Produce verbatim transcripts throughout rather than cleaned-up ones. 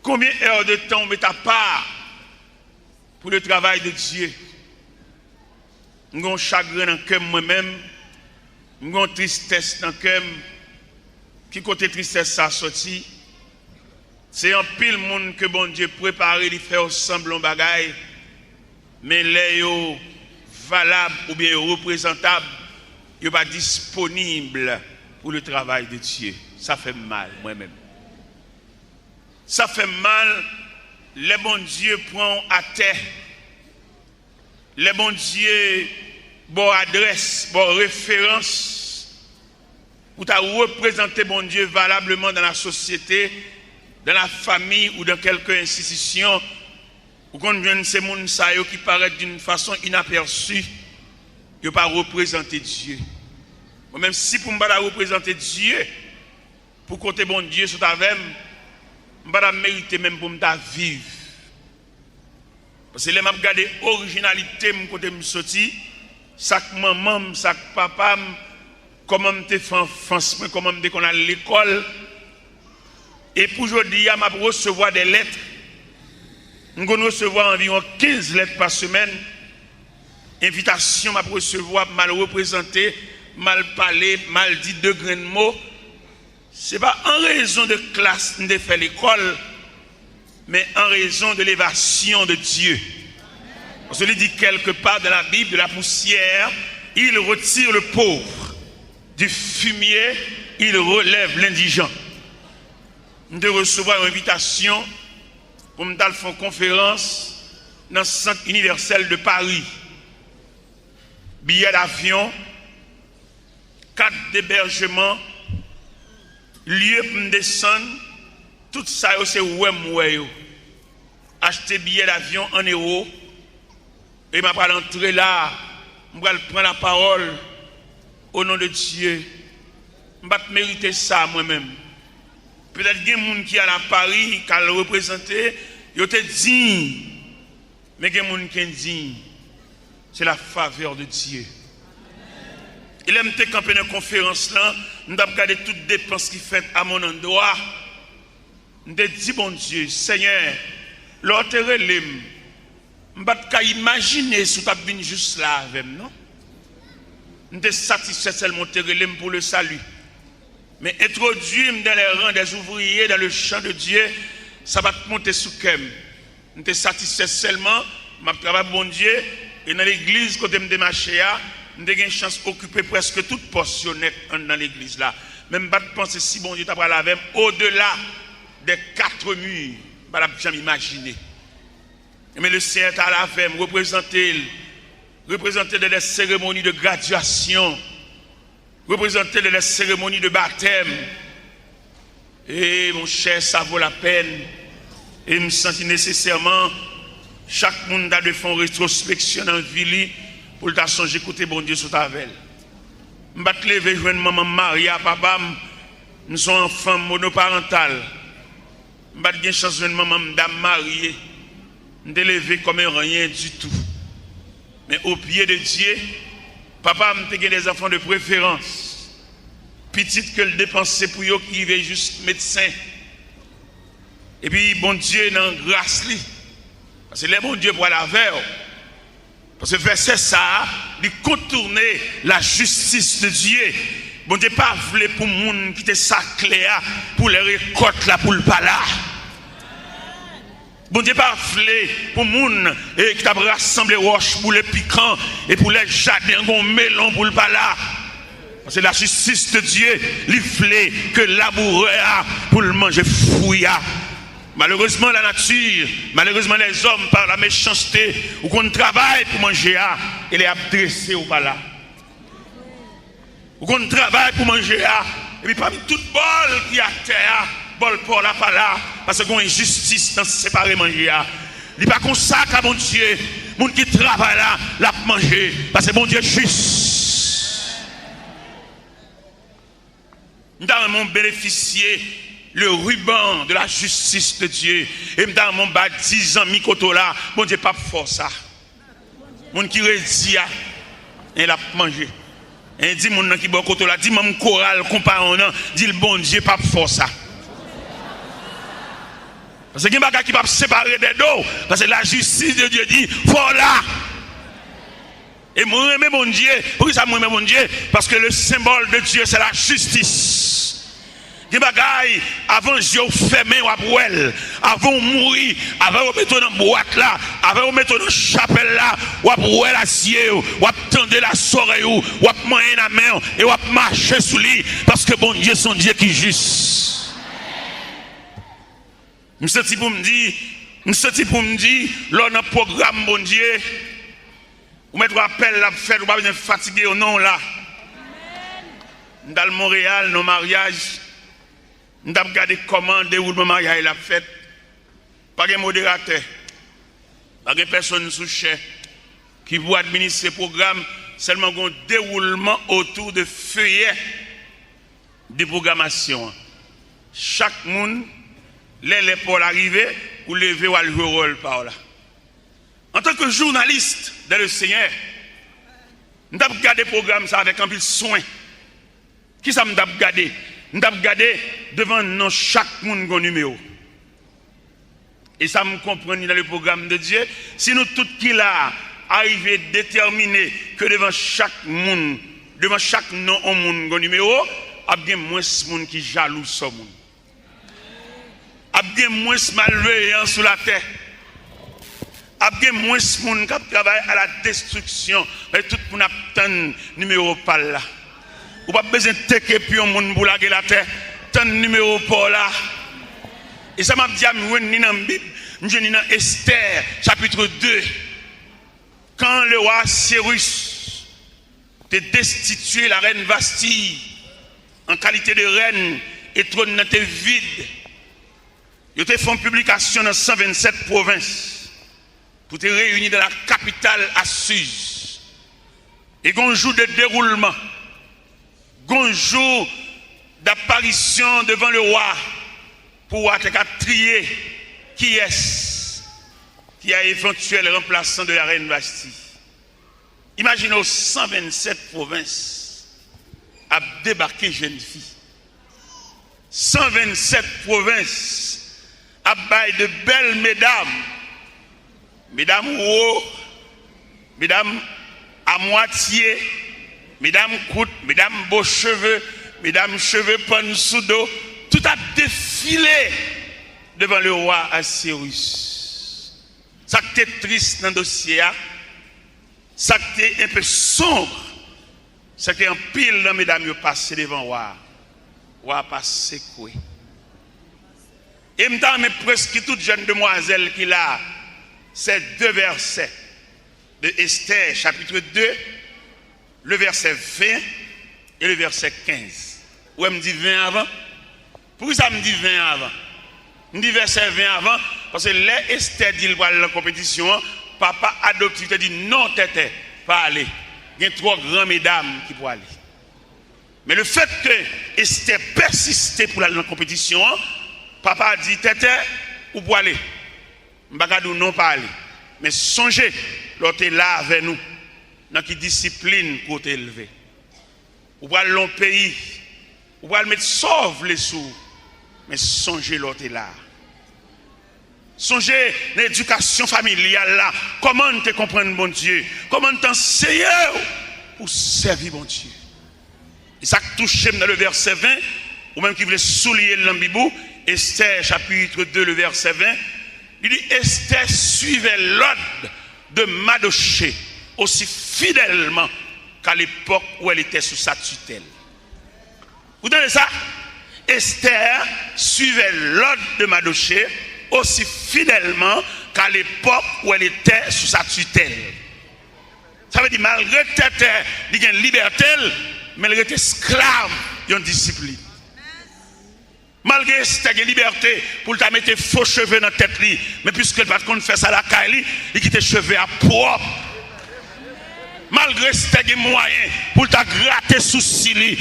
Combien d'heures de temps ou met à part pour le travail de Dieu? M gen yon chagren nan kè m mwen menm, m gen yon tristès nan kè m. Ki kote tristès sa soti? Se anpil moun ke Bondye prepare, li fè yo sanble yon bagay, men lè yo valab oubyen yo reprezantab, yo pa disponib pour le travail de Dieu. Sa fè m mal, mwen menm. Sa fè m mal lè Bondye pran w atè, lè Bondye ba w adrès, ba w referans pou ta reprezante Bondye valableman dans la société, dans la famille ou dans quelque institution. Ou konn jwenn se moun sa yo ki parèt d'une façon inaperçue, yo pa reprezante Dye. Mwen menm, si pou m pa ta reprezante Dye, pou kote Bondye sot avè m, m pa t ap merite menm pou m ta viv. Paske lè m ap gade orijinalite m, kote m soti, sa k manman m, sa k papa m, kòman m te fè anfans mwen, kòman m te konn al lekòl, e pou jodi a, m ap resevwa de lèt. M konn resevwa anviwon kenz lèt pa semèn, envitasyon m ap resevwa pou m al reprezante, m al pale, m al di de grenn mo. Se pa an rezon de klas m te fè lekòl, men an rezon de levasyon de Dye. Paske li di kèlke pa dan la Bib, de la poussière, il retire le pauvre, du fumier, il relève l'indigent. M te resevwa yon envitasyon pou m t al fè yon konferans nan Sant Inivèsèl de Paris. Biyè davyon, kat debèjman, lye pou m desann, tout sa yo se wè m wè yo. Achte biyè davyon an ewo, e m ap al antre la, m pral pran lapawòl o non de Dye. M pa t merite sa mwen menm. Petèt gen moun ki al a Pari, k al reprezante, yo te diy. Men gen moun ki endiy. C'est la faveur de Dieu. E lè m te kanpe nan konferans lan, m t ap gade tout depans ki fèt à mon endroit. M te di Bondye, Senyè, lè w te rele m, m pa t ka imajine si w t ap vin jis la avè m, non. M te satisfè sèlman w te rele m pour le salut. Men entwodui m dans les rangs des ouvriers dans le champ de Dieu, sa pa t monte sou kè m. M te satisfè sèlman m ap travay pou Bondye, e nan legliz kote m te mache a, m te gen chans okipe prèske tout pòs yo nèt anndan legliz la. Men m pa t panse si Bondye ta pral avè m au-delà des quatre murs, m pa t ap janm imajine. Men le Senyè t al avè m, reprezante l, reprezante l dans des cérémonies de graduation, reprezante l dans des cérémonies de baptême. E monchè, sa vo lapèn. E m santi nesesèman chak moun ta dwe fè yon retwospeksyon nan vi li pou l ta sonje kote Bondye sot avè l. M pa t leve jwenn manman m marye a papa m, m se yon anfan monoparantal. M pa t gen chans jwenn manman m dam marye. M te leve kòm yon anyen ditou. Men o pye de Dye, papa m te gen des enfants de préférence. Pitit ke l depanse pou yo ki rive jis medsen. Epi Bondye nan gras li. Paske lè Bondye pral avè w, paske vèsè sa a, li kontoune la justice de Dieu. Bondye pa vle pou moun kite sa klè a, pou lè rekòt la, pou l pa la. Bondye pa vle pou moun, eh, ki t ap rasanble wòch, boule pikan, e pou lè jaden an gen yon melon pou l pa la. Paske la justice de Dieu, li vle ke labourè a pou l manje fwi a. Malerezman, la nature, malerezman, lèzòm, par la méchanceté, ou konn travay pou manje a, e lè y ap drese, ou pa la. Ou konn travay pou manje a, epi pami tout bòl ki atè a, bòl pa w la pa la, paske gen yon enjistis nan separe manje a. Li pa konsa ka Bondye, moun ki travay la, l ap manje, paske Bondye jis. M ta renmen w benefisye le ruban de la justice de Dieu. E m ta renmen w ba di zanmi kote w la, Bondye p ap fè w sa. Moun ki redi a, en l ap manje. En di moun nan ki bò kote w la, di manm koral konpayon w nan, di l Bondye p ap fè w sa. Paske gen bagay ki p ap separe de do. Paske la justice de Dieu di, fò w la. E mwen renmen Bondye. Poukisa mwen renmen Bondye? Paske le symbole de Dieu, c'est la justice. Gen bagay, avan je w fèmen, w ap wè l. Avan w mouri, avan yo mete w nan bwat la, avan yo mete w nan chapèl la, w ap wè l a zye w, w ap tande l a zòrèy ou, w ap manyen nan men w, e w ap mache sou li, paske Bondye se yon Dye ki jis. M santi pou m di, m santi pou m di, lè w nan pwogram Bondye, ou mèt wè apèl l ap fèt, ou pa bezwen fatige w non la. M t al Monreyal nan maryaj, m t ap gade kòman dewoulman maryaj la ap fèt. Pa gen moderatè, pa gen pèsonn sou chè ki pou administre pwogram, sèlman gen yon dewoulman otou de feyè de pwogramasyon an. Chak moun, lè lè pa w la rive, ou leve, w al jwe wòl pa w la. Antanke jounalis dans le Seigneur, m t ap gade pwogram sa avèk anpil swen. Kisa m t ap gade? M t ap gade devan non chak moun gen yon nimewo. E sa m konprann li nan le pwogram de Dye, si nou tout ki la a arive detèmine ke devan chak moun, devan chak non yon moun gen yon nimewo, ap gen mwens moun ki jalou sou moun. Ap gen mwens malveyan sou latè. Ap gen mwens moun k ap travay a la destriksyon. Men tout moun ap tann nimewo pa l la. Ou p ap bezwen teke pou yon moun pou lage l atè. Tann nimewo pa w la. E sa m ap di a, m jwenn li nan Bib, m jwenn li nan Estè, chapitre de. Quand le roi Cyrus te destitye la rèn Vasti an kalite de rèn e twòn nan te vid, yo te fè yon piblikasyon nan san vennsèt pwovens pou te reyini nan la kapital Asiz. E gen yon jou de dewoulman, gen yon jou d'aparisyon devan le rwa pou wa te ka triye kiyès ki a evantyèl ranplasan de la rèn Vasti. Imajine w san vennsèt pwovens ap debake jèn fi. San vennsèt pwovens ap bay de bèl medam, medam wo, medam amwatye, medam kout, medam bo cheve, medam cheve pann sou do, tout ap defile devan le rwa Asiris. Sa k te tris nan dosye a, sa k te enpe sonb, se ke anpil nan medam yo pase devan wa a. Wa a pa sekwe. E m ta renmen prèske tout jèn demwazèl ki la a, se de vèsè de Estè, chapitre de, le vèsè ven e le vèsè kenz. Ou wè m di ven avan? Poukisa m di ven avan? M di vèsè ven avan, paske lè Estè di l pral nan konpetisyon an, papa adoptif te di, non, Tètè, pa ale. Gen twò gran medam ki pou ale. Men le fèt ke Estè pèsiste pou l al nan konpetisyon an, papa a di, Tètè, ou pou ale. M pa ka di w non, pa ale. Men sonje, lè w te la avè nou, nan ki disiplin ke w te elve. Ou pral nan yon peyi, ou pral met sa w vle sou ou, men sonje lè w te la a. Sonje nan edikasyon familyal la, kòman n te konprann Bondye, kòman n te anseye w pou w sèvi Bondye. E sa k touche m nan le vèsè ven, ou menm ki vle souliye l nan Bib ou, Estè chapitre de, le vèsè ven, li di, Esther suivait l'ordre de Mardochée aussi fidèlement qu'à l'époque où elle était sous sa tutelle. Ou tande sa? Esther suivait l'ordre de Mardochée aussi fidèlement qu'à l'époque où elle était sous sa tutelle. Sa vle di, malgre Tètè, li gen libète l, men l rete esklav yon disiplin. Malgre Estè gen libète pou l ta mete fo cheve nan tèt li, men piske l pa t konn fè sa lakay li, li kite cheve a pwòp. Malgre Estè gen mwayen pou l ta grate sousi li,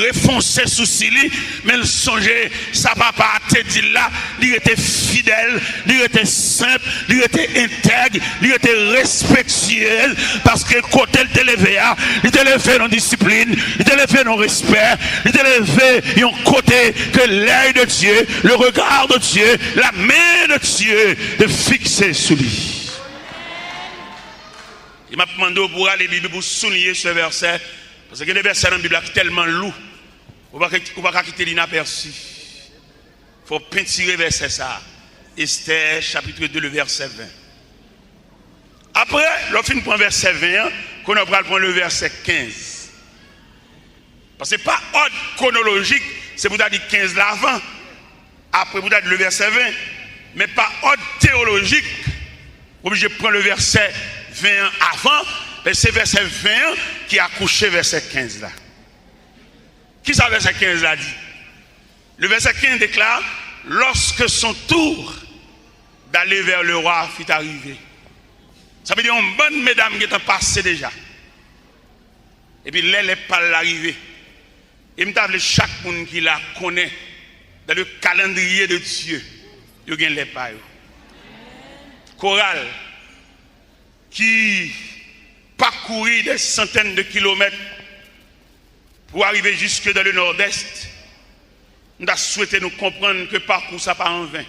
refonse sousi li, men l sonje sa papa a te di l la, li rete fidèl, li rete senp, li rete entèg, li rete respektyez, paske kote l te leve a, li te leve nan disiplin, li te leve nan respè, li te leve yon kote ke l'œil de Dieu, le regard de Dieu, la main de Dieu te fikse sou li. E m ap mande w pou w rale Bib pou w souliye se vèsè, paske gen de vèsè nan Bib la ki tèlman lou, ou pa ka, ou pa ka kite l inapèsi. Fò w pentire vèsè sa a. Estè, chapitre deux, le verset vingt. Apre, lè w fin pran vèsè ven an, kounye a w pral pran le verset quinze. Paske pa òd kwonolojik, se pou ta di kenz la avan, apre pou ta di le verset vingt. Men pa òd teyolojik, w oblije pran le verset vingt an avan, men se verset vingt an ki akouche verset quinze la. Kisa verset quinze la di? Le verset quinze déclare, lorsque son tour d'aller vers le roi fut arrivé. Sa vle di yon bann medam gentan pase deja. Epi lè, lè pa l la rive. E m ta vle chak moun ki la konnen, dans le calendrier de Dieu, yo gen lè pa yo. Koral ki pakouri des centaines de kilomètres pour arriver jusque dans le Nord-Est, m ta swete nou konprann ke pakou sa pa anven.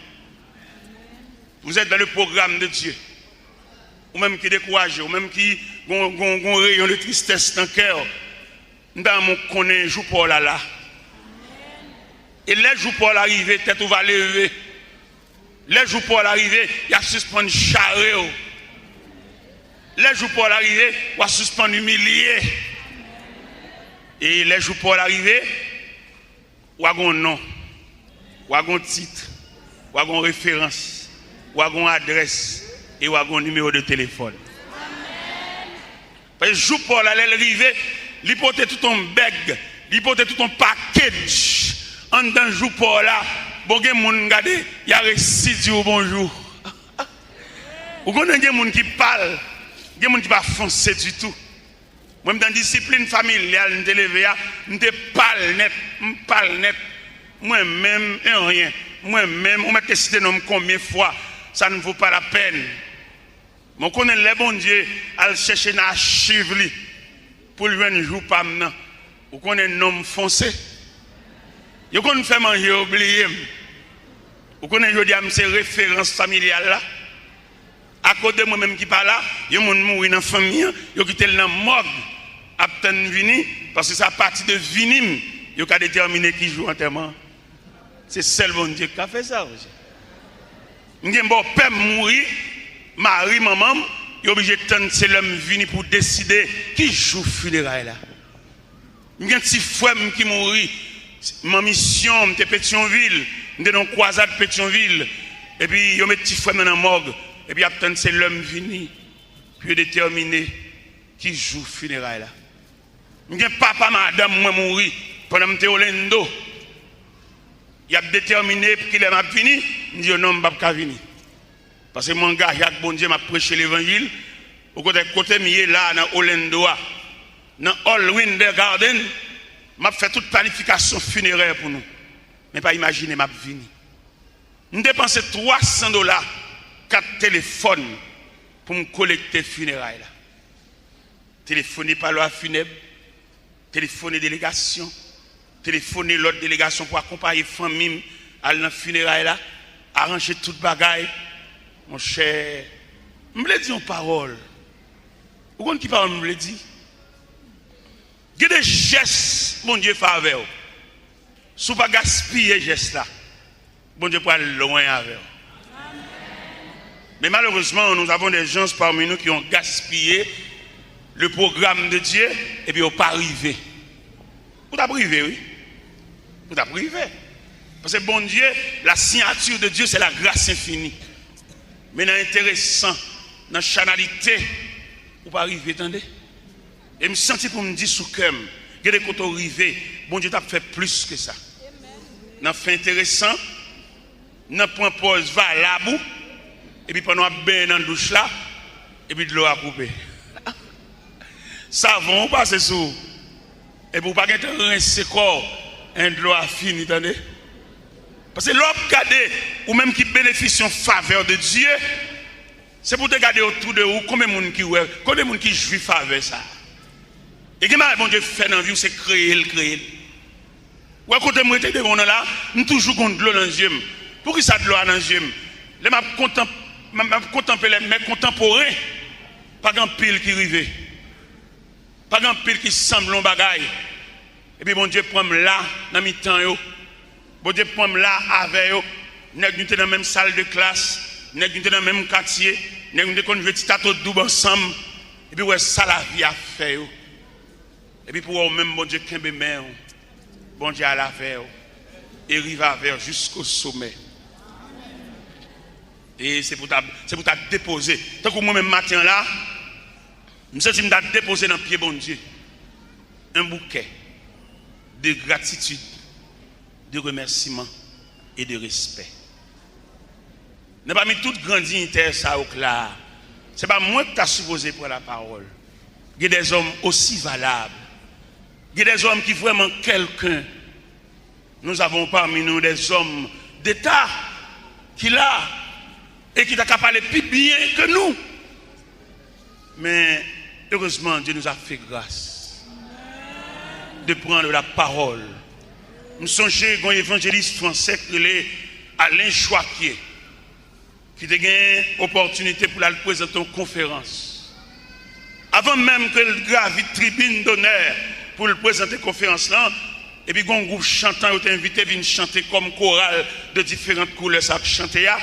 Vous êtes dans le programme de Dieu. Ou menm ki dekouraje, ou menm ki gon, gon, gon reyon de tristès nan kè w, m ta renmen w konnen jou pa w la la. E lè jou pa w la rive, tèt ou va leve. Lè jou pa w la rive, y a sispann chare w. Lè jou pa w la rive, w a sispann imilye. E lè jou pa w la rive, w a gon non, w a gon tit, w a gon referans, w a gon adrès, e w a gon nimewo de telefòn. Paske jou pa w la, lè l rive, li pote tout yon bèg, li pote tout yon package anndan jou pa w la. Bon, gen moun, gade, y a resi di w bonjou. Ou konnen gen moun ki pal, gen moun ki pa fonse ditou. Mwen, m nan disiplin familyal m te leve a, m te pal nèt, m pal nèt. Mwen menm, anyen. Mwen menm, ou mèt te site non m konbyen fwa, ça ne vaut pas la peine. Mwen konnen lè Bondye al chèche nan achiv li pou l jwenn jou pa m nan, ou konnen non m fonse. Yo konn fè manje, yo bliye m. Ou konnen jodi a m se referans familyal la. Akoz de mwen menm ki pa la, yon moun mouri nan fanmi an, yo kite l nan mòg, ap tann m vini, paske se apati de vini m, yo ka detèmine ki jou antèman an. Se sèl Bondye ki ka fè sa, monchè. M gen bòpè m mouri, mari manman m, yo oblije tann se lè m vini pou deside ki jou fineray la. M gen ti frè m ki mouri, m an misyon, m te Petyonvil, m te nan yon kwazad Petyonvil, epi yo met ti frè m nan nan mòg, epi y ap tann se lè m vini pou yo detèmine ki jou fineray la. M gen papa madanm mwen mouri pandan m te Orlando. Y ap detèmine kilè m ap vini. M di yo, non, m p ap ka vini. Paske m angaje ak Bondye, m ap preche levanjil. Ou konnen kote m ye la, nan Orlando a, nan Hall Winter Garden, m ap fè tout planifikasyon finerè pou nou. Men pa imajine m ap vini. M depanse twa san dola kat telefòn pou m kolekte fineray la. Telefone palwa finèb, telefone delegasyon, telefone lòt delegasyon pou akonpaye fanmi m al nan fineray la, aranje tout bagay. Monchè, m vle di yon pawòl. Ou konn ki pawòl m vle di? Gen de jès Bondye fè avè w. Si w pa gaspiye jès la, Bondye pral lwen avè w. Men malerezman, nous avons des gens parmi nous qui ont gaspillé le programme de Dieu, epi yo pa rive. Ou t ap rive, wi. Ou t ap rive. Paske Bondye, la signature de Dieu, c'est la grâce infinie. Men nan enteresan, nan chanalite, ou pa rive, tande. E m santi pou m di sou kè m, gen de kote w rive, Bondye t ap fè plis ke sa. Nan fè enteresan, nan pran pòz valab ou, epi pandan w ap benyen nan douch la, epi dlo a koupe. Savon ou pase sou ou, epi ou pa gentan rense kò w, en dlo a fini, tande. Paske lè w ap gade, ou menm ki benefisye yon favè de Dye, se pou w te gade otou de ou, konbyen moun ki wè, konbyen moun ki jwi favè sa a. E gen bagay Bondye fè nan vi w, se kreye l, kreye l. Ou wè kote m rete devan w nan la, m toujou gon dlo nan zye m. Poukisa dlo a nan zye m? Lè m ap kontan, m ap kontanple lè mè kontanporen, pa gen anpil ki rive. Pa gen anpil ki sanble yon bagay. Epi Bondye pran m la nan mitan yo. Bondye pran m la avè yo. Nèg nou te nan menm sal de klas, nèg nou te nan menm katye, nèg nou te konn jwe ti tato doub ansanm. Epi w wè sa lavi a fè yo. Epi pou w wè w menm Bondye kenbe men w. Bondye al avè w e rive avè w jisko somè. E se pou ta, se pou ta depoze. Tankou mwen menm maten an la, m santi m ta depoze nan pye Bondye un bouquet de gratitude, de remerciements et de respect. Nan pami tout gran diyitè sa yo k la a, se pa mwen k ta sipoze pran lapawòl. Gen dèzòm osi valab. Gen dèzòm ki vrèman kèlken. Nous avons parmi nous des hommes d'État ki la e ki ta ka pale pi byen ke nou. Men, erezman, Dye nous a fait grâce de prendre la parole. M sonje gen yon evanjelis fransè ki rele Alain Choiquier, ki te gen opòtinite pou l al prezante yon konferans. Avan menm ke l gravi tribin donè pou l prezante konferans lan, epi gen yon gwoup chantan yo te envite vin chante kòm koral de diferan koulè sa k chante a,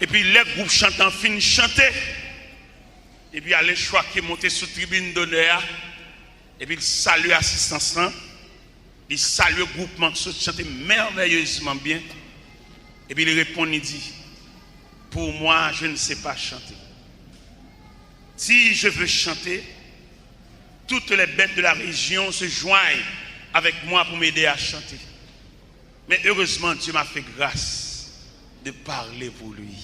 epi lè gwoup chantan fin chante, epi Alain Choiquier monte sou tribin donè a, epi l salye asistans lan, li salye gwoupman ki sot chante mèvèyezman byen, epi li reponn, li di, pour moi, je ne sais pas chanter. Si je veux chanter, toutes les bêtes de la région se joignent avec moi pour m'aider à chanter. Mais heureusement, Dieu m'a fait grâce de parler pour lui.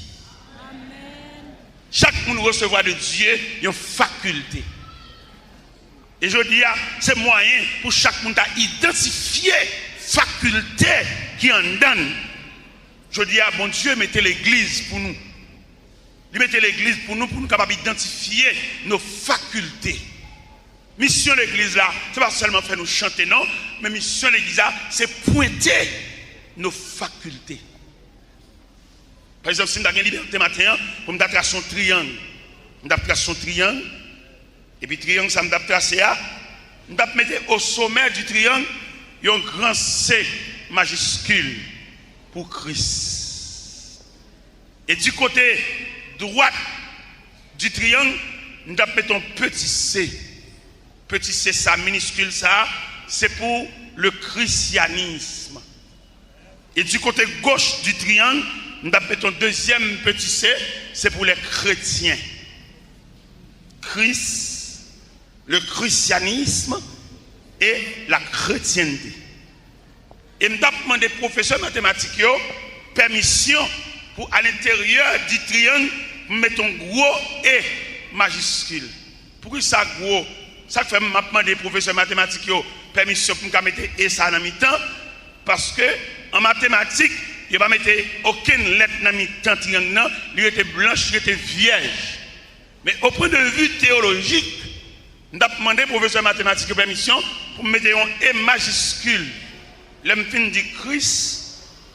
Chak moun resevwa de Dye yon fakilte. E jodi a, se mwayen pou chak moun ta idantifye fakilte ki anndan n. Jodi a, Bondye mete legliz pou nou. Li mete legliz pou nou, pou nou kapab idantifye nos facultés. Misyon legliz la, se pa sèlman fè nou chante non, men misyon legliz la, se pwente nos facultés. Pa egzanp, si m ta gen libète maten an pou m ta trase yon triyang, m t ap trase yon triyang, epi triyang sa m t ap trase a, m t ap mete au sommet du triangle yon gran C majiskil pou Kris. E du côté droit du triangle, m t ap mete yon peti C. Peti C sa, miniskil sa, se pou le christianisme. E du côté gauche du triangle, m t ap mete yon dezyèm peti C, se pou les chrétiens. Christ, le christianisme et la chrétienté. E m t ap mande pwofesè matematik yo pèmisyon pou, à l'intérieur du triangle, pou m mete yon gwo E majiskil. Poukisa gwo? Sa k fè m ap mande pwofesè matematik yo pèmisyon pou m ka mete E sa nan mitan, paske an matematik, yo pa mete okenn lèt nan mitan triyang nan, li rete blanch, li rete vyèj. Men au point de vue théologique, m t ap mande pwofesè matematik yo pèmisyon pou m mete yon E majiskil. Lè m fin di Kris,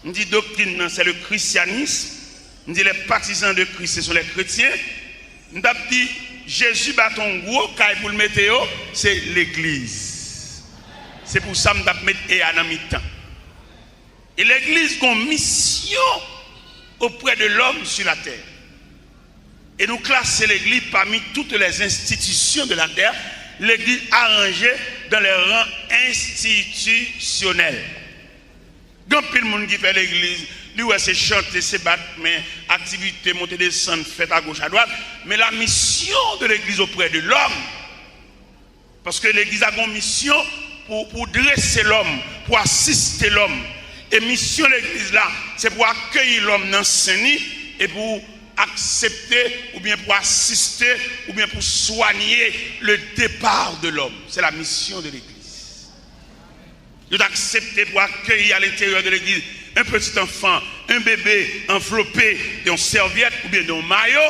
m di doktrin nan, c'est le christianisme, m di les partisans de Christ, ce sont les chrétiens, m t ap di Jezi bat yon gwo kay pou l mete yo, se legliz. Se pou sa m t ap met E a nan mitan. E legliz gon misyon auprès de l'homme sur la terre. E nou klase legliz pami toutes les institutions de la terre, legliz aranje dans les rangs institutionnels. Gen anpil moun ki fè legliz, li wè se chante, se bat men, aktivite, monte desann, fèt agoch adwat, men la mission de l'église auprès de l'homme, paske legliz la gon misyon pou, pou drese lòm, pou asiste lòm. E misyon legliz la, se pou akeyi lòm nan sen li, e pou aksepte oubyen pou asiste oubyen pou swanye le départ de l'homme. C'est la mission de l'Église. Yo t aksepte pou akeyi à l'intérieur de l'église un petit enfant, un bébé enveloppé de yon sèvyèt oubyen de yon mayo,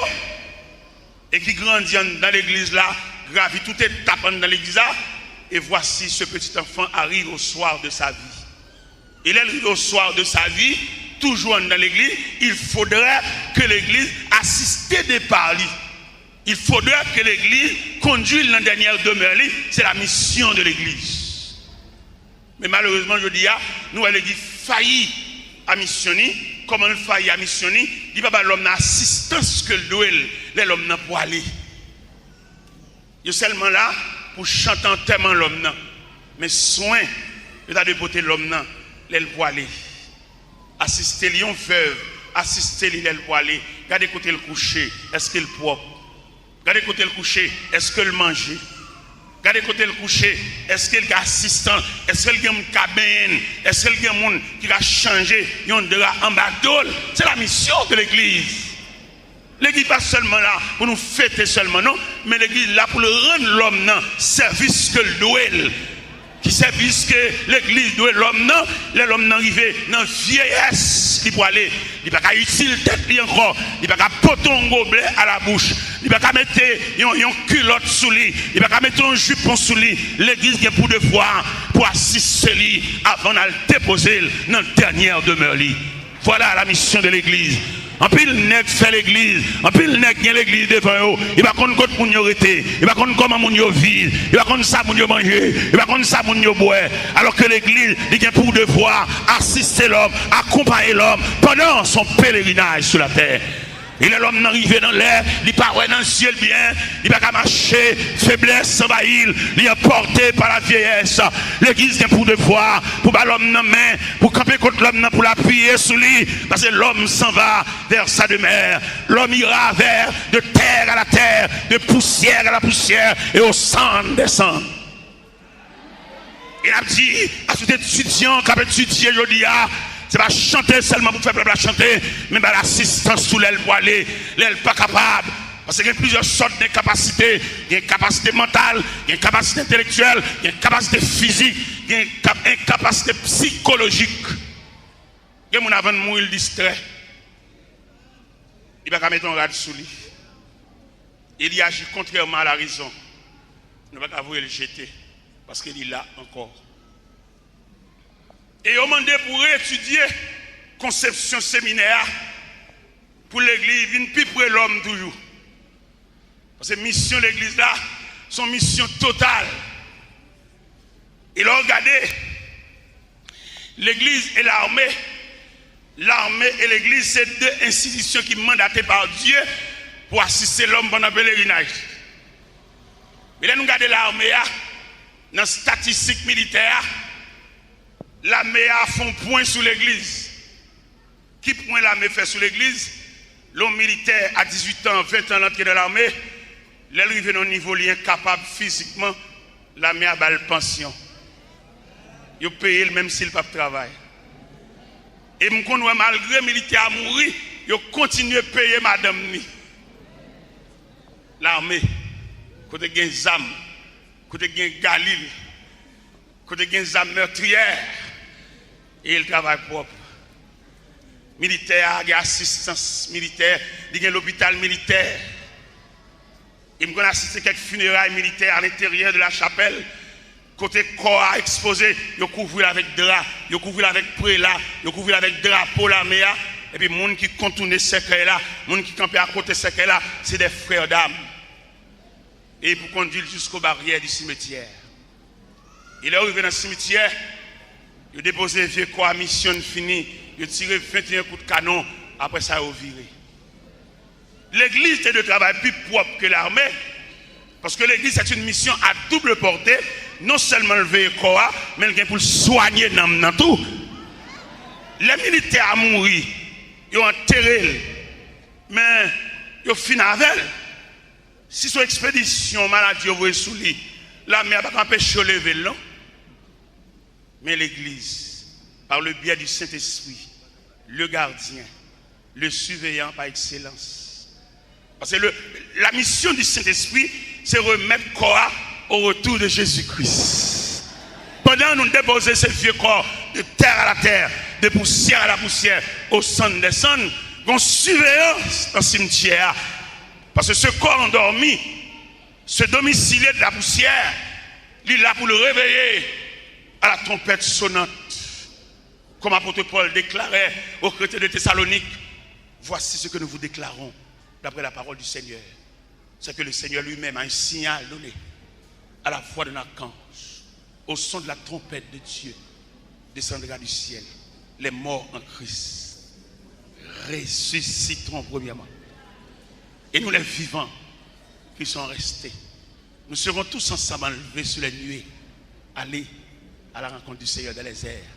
e ki grandi anndan legliz la, gravi tout etap anndan legliz la, et voici ce petit enfant arrive au soir de sa vie. E lè l rive au soir de sa vie, toujou anndan legliz, il faudrait que l'église assiste départ li. Il faudrait que l'église conduit l nan dènyè demè li. C'est la mission de l'église. Men malerezman, jodi a, nou wè legliz fayi a misyon li. Kòman l fayi a misyon li? Li pa ba lòm nan asistans ke l dwe l lè lòm nan pwale. Yo sèlman la pou chante antèman lòm nan. Men swen yo ta dwe pote lòm nan lè l pwale. Asiste li, yon vèv, asiste li lè l pwale. Gade kote l kouche, èske l pwòp? Gade kote l kouche, èske l manje? Gade kote l kouche, èske l gen asistan? Èske l gen moun k ka benyen l? Èske l gen moun ki ka chanje yon dra anba do l? C'est la mission de l'église. Legliz pa sèlman la pou nou fete sèlman, non, men legliz la pou l rann lòm nan sèvis ke l dwe l. Ki sèvis ke legliz dwe lòm nan? Lè lòm nan rive nan vyeyès li pwale, li pa ka itil tèt li ankò, li pa ka pote yon goblè a la bouch, li pa ka mete yon, yon kilòt sou li, li pa ka mete yon jipon sou li. Legliz gen pou devwa pou asiste li avan n al depoze l nan dènyè demè li. Voilà la mission de l'église. Anpil nèg fè legliz, anpil nèg gen legliz devan yo, yo pa konn kot moun yo rete, yo pa konn kòman moun yo viv, yo pa konn sa moun yo manje, yo pa konn sa moun yo bwè. Alòske legliz, li gen pou devwa asiste lòm, akonpaye lòm pandan son pèlerinaj sou latè. E lè lòm nan rive nan lè, li pa wè nan zye l byen, li pa ka mache, feblès anvayi l, li anpòte pa la vyeyès. Legliz gen pou devwa pou ba lòm nan men, pou kanpe kot lòm nan, pou l apiye sou li, paske l'homme s'en va vers sa demeure. L'homme ira vers de terre à la terre, de poussière à la poussière et au cendre des cendres. E n ap di a tout etidyan k ap etidye jodi a, se pa chante sèlman pou fè pèp la chante, men ba l asistans tou lè l pwale, lè l pa kapab. Paske gen plizyè sòt de kapasite. Gen kapasite mantal, gen kapasite entelektyèl, gen kapasite fizik, gen kap-, gen kapasite sikolojik. Gen moun avan l mouri, l distrè. Li pa ka mete yon rad sou li. E li aji kontrèman a la rezon. Nou pa ka voye l jete, paske li la ankò. E yo mande pou retidye konsepsyon seminè a, pou legliz vin pi pre lòm toujou. Paske misyon legliz la, se yon misyon total. E lè w gade, legliz e lame, lame e legliz se de enstitisyon ki mandate pa Dye pou asiste lòm pandan pelerinaj. Men lè nou gade lame a, nan estatistik militè a, lame a fè yon pwen sou legliz. Ki pwen lame fè sou legliz? Lè yon militè a dizuit an, ven an, l antre nan lame, lè l rive nan yon nivo li enkapab fizikman, lame a ba l pansyon. Yo peye l menm si l p ap travay. E m konn wè malgre militè a mouri, yo kontinye peye madanm ni. Lame, kote gen zam, kote gen galil, kote gen zam mètriyè, e l travay pwòp. Militè a gen asistans militè, li gen lopital militè. E m konn asiste kèk fineray militè a lenteryè de la chapèl, kote kò a ekspoze, yo kouvri l avèk dra, yo kouvri l avèk prela, yo kouvri l avèk drapo lame a, epi moun ki kontoune sèkèy la, moun ki kanpe akote sèkèy la, se de frè dam. E pou kondui l jisko baryè di simetyè. E lè yo rive nan simityè, yo depoze vye kò a, misyon fini, yo tire venteyen kout kanon, apre sa yo vire. Legliz te dwe travay pi pwòp ke lame, paske legliz se yon misyon a double pòte, non sèlman l veye kò a, men l gen pou l swanye nanm nan tou. Lè militè a mouri, yo antere l, men yo fin avè l. Si se yon ekspedisyon maladi yo voye sou li, lame a pa ka anpeche yo leve l, non. Men legliz, par le biais du Saint-Esprit, le gardien, le surveillant par excellence, Paske le, la mission du Saint-Esprit, se remèt kò a au retour de Jésus-Christ. Pandan nou depoze se vye kò de terre à la terre, de poussière à la poussière, aux cendres des cendres, gon siveyans nan simtyè a. Paske se kò andòmi, se domicilier de la poussière, li la pou l reveye à la trompette sonnante. Comme apôtre Paul déclarait aux chrétiens de Thessalonique, voici ce que nous vous déclarons, d'après la parole du Seigneur, c'est que le Seigneur lui-même, à un signal donné, à la voix d'un archange, au son de la trompette de Dieu, descendra du ciel. Les morts en Christ ressusciteront premièrement. Et nous, les vivants qui sont restés, nous serons tous ensemble enlevés sur les nuées, aller à la rencontre du Seigneur dans les airs.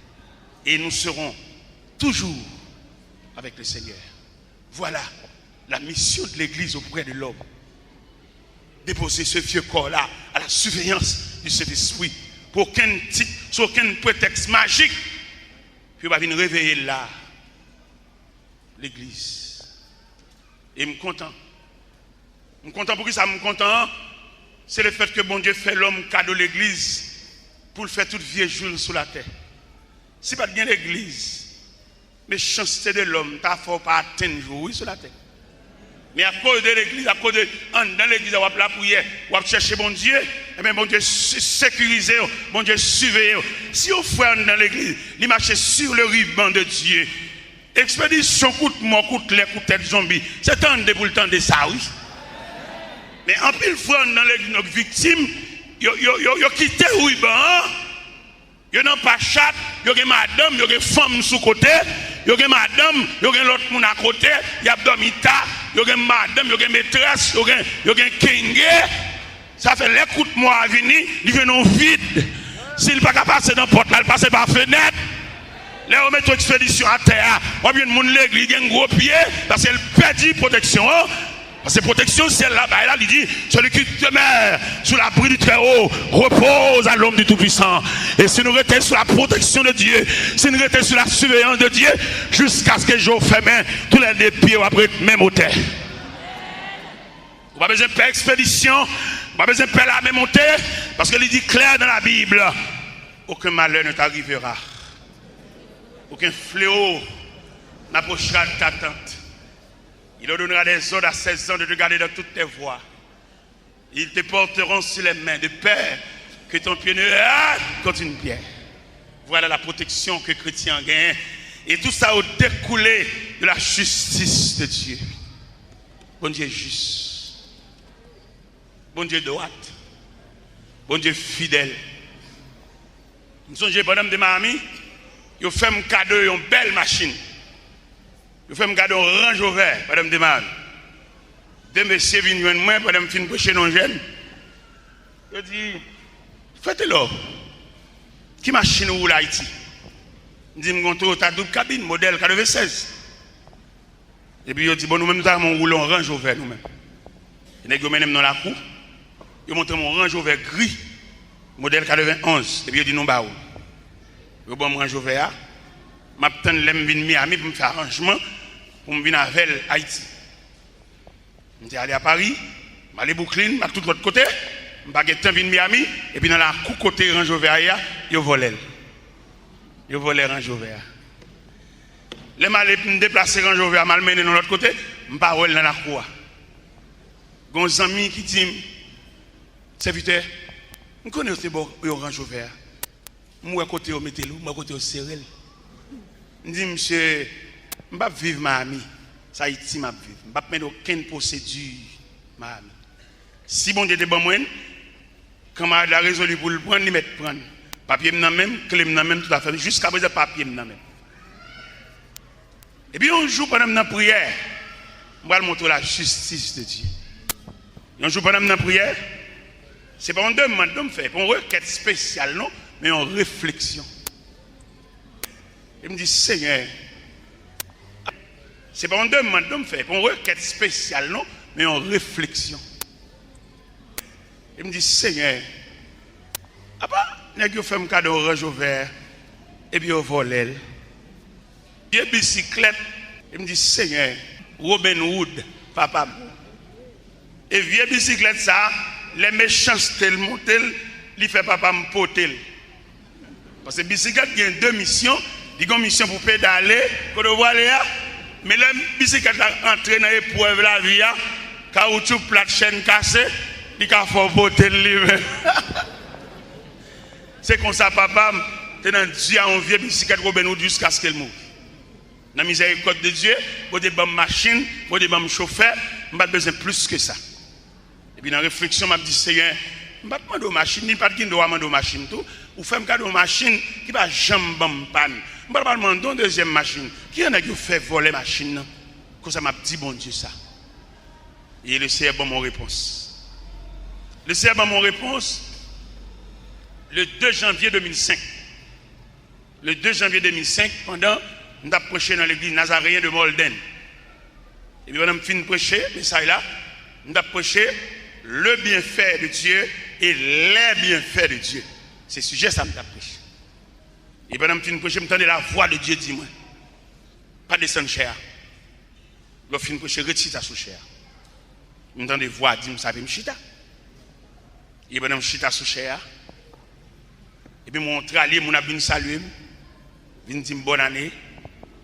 Et nous serons toujours avec le Seigneur. Voilà la mission de l'Église auprès de l'homme. Déposer ce vieux corps-là à la surveillance du Saint-Esprit. Pou okenn tit, sou okenn pretèks majik, pou yo pa vin reveye l la, legliz. E m kontan. M kontan, poukisa m kontan an? Se le fèt ke Bondye fè lòm kado legliz pou l fè tout vye jou l sou latè. Si pa t gen legliz, mechanste de lòm ta fè w pa atenn jou w, wi, sou latè. Men akoz de legliz, akoz de anndan legliz la, w ap lapriyè, w ap chèche Bondye, ebyen, Bondye se-, sekirize w, Bondye siveye w. Si yon frè anndan legliz, li mache sur le ruban de Dieu, ekspedisyon kout mò, kout lè, kout tèt zonbi, se tande pou l tande sa, wi. Men anpil frè anndan legliz nou k viktim, yo, yo, yo, yo kite riban an, yo nan pachat, yo gen madanm, yo gen fanm sou kote, yo gen madanm, yo gen lòt moun akote, y ap dòmi ta, yo gen madanm, yo gen metrès, yo gen, yo gen kenge. Sa fè lè kout mò a vini, li jwenn yon vid. Si l pa ka pase nan pòt la, l pase pa fenèt. Lè yo mete yon ekspedisyon atè a, w ap jwenn moun legliz gen gwo pye, paske l pèdi pwoteksyon an. Paske pwoteksyon syèl la bay la, li di, celui qui demeure sous l'abri du Très-Haut repose à l'ombre du Tout-Puissant. E si nou rete sou la pwoteksyon de Dye, si nou rete sou la siveyans de Dye, jiskaske je w fèmen, tou lè de pye w ap ret menm otè. Ou pa bezwen pè ekspedisyon, ou pa bezwen pè lame monte, paske li di klè nan Labib, aucun malheur ne t'arrivera, aucun fléau n'approchera de ta tente. Il ordonnera des ordres à ses anges de te garder dans toutes tes voies. Ils te porteront sur les mains, de peur que ton pied ne heurte contre une pierre. Voilà la protection que chrétien an genyen. E tout sa yo dekoule de la justice de Dieu. Bondye jis. Bondye dwat. Bondye fidèl. M sonje pandan m te Miami, yo fè m kado yon bèl machin. Yo fè m kado yon Range Rover pandan m te Miami. De mesye vin jwenn mwen pandan m fin preche nan yon jèn. Yo di, Frè Telor, ki machin ou woule Ayiti? M di, M gen yon Toyota doub kabin, modèl katrevennsèz. Epi yo di, Bon, nou menm, nou ta renmen woule yon Range Rover, nou menm. E nèg yo mennen m nan lakou, yo montre m yon Range Rover gri, modèl katrevenn-onz, epi yo di, Nou ba ou. Yo ban m Range Rover a, m ap tann lè m vin Miami pou m fè aranjman pou m vin avè l Ayiti. M te ale a Pari, m ale Brooklyn, m al tout lòt kote, m pa gen tan vin Miami, epi nan lakou kote Range Rover a ye a, yo vòlè l. Yo vòlè Range Rover a. Lè m ale pou m deplase Range Rover a, m al mennen l yon lòt kote, m pa wè l nan lakou a. Gen yon zanmi ki di m, Sèvitè, m konnen yo te ba w yon Range Rover a. M wè kote yo mete l, m wè kote yo sere l. M di, Misye, m p ap viv Miami. Se Ayiti m ap viv. M p ap mennen okenn pwosedi Miami. Si Bondye te ban mwen l, kanmarad la rezoli pou l pran l, li mèt pran l. Papye m nan men m, kle m nan men m, tout afè m. Jiskaprezan, papye m nan men m. Epi yon jou, pandan m nan priyè, m pral montre w la justice de Dieu. Yon jou, pandan m nan priyè, se pa yon demann non m fè, pa yon rekèt espesyal non, men yon refleksyon. E m di, Senyè, se pa yon demann non m fè, pa yon rekèt espesyal non, men yon refleksyon. E m di, Senyè, apa nèg yo fè m kado yon Range Rover, epi yo vòlè l? Vye bisiklèt. E m di, Senyè, Robin Hood, papa m. E vye bisiklèt sa, lè mechanste l monte l, li fè papa m pote l. Paske bisiklèt gen de misyon, li gen yon misyon pou pedale, kote w prale a, men lè bisiklèt la antre nan eprèv lavi a, kawoutchou plat, chèn kase, li ka fè w pote l li menm. Se konsa papa m te nan di a yon vye bisiklèt Robin Hood jiskaske l mouri. Nan mizèrikòd de Dye, Bondye ban m machin, Bondye ban m chofè, m pa t bezwen plis ke sa. Epi nan refleksyon, m ap di, Seyè, m pa t mande w machin, ni pa t gen dwa mande w machin tou. Ou fè m kado yon machin ki pa janm ban m pàn. M pa t pral mande w dezyèm machin. Ki jan nèg yo fè vòlè machin nan? Konsa m ap di Bondye sa. E Leseyè ban m yon repons. Leseyè ban m yon repons le de janvye de mil senk. Le de janvye de mil senk, pandan m t ap preche nan legliz Nazareyen de Mòlden. Epi pandan m fin preche mesaj la, m t ap preche le bienfè de Dye e lè bienfè de Dye. Se sijè sa m t ap preche. E pandan m fin preche, m tande lavwa de Dye di mwen, pa desann chè a. Lè w fin preche, ret chita sou chè a. M tande vwa di m sa, epi m chita. E pandan m chita sou chè a, epi m wè yon tralye moun ap vin salye m, vin di m bòn ane,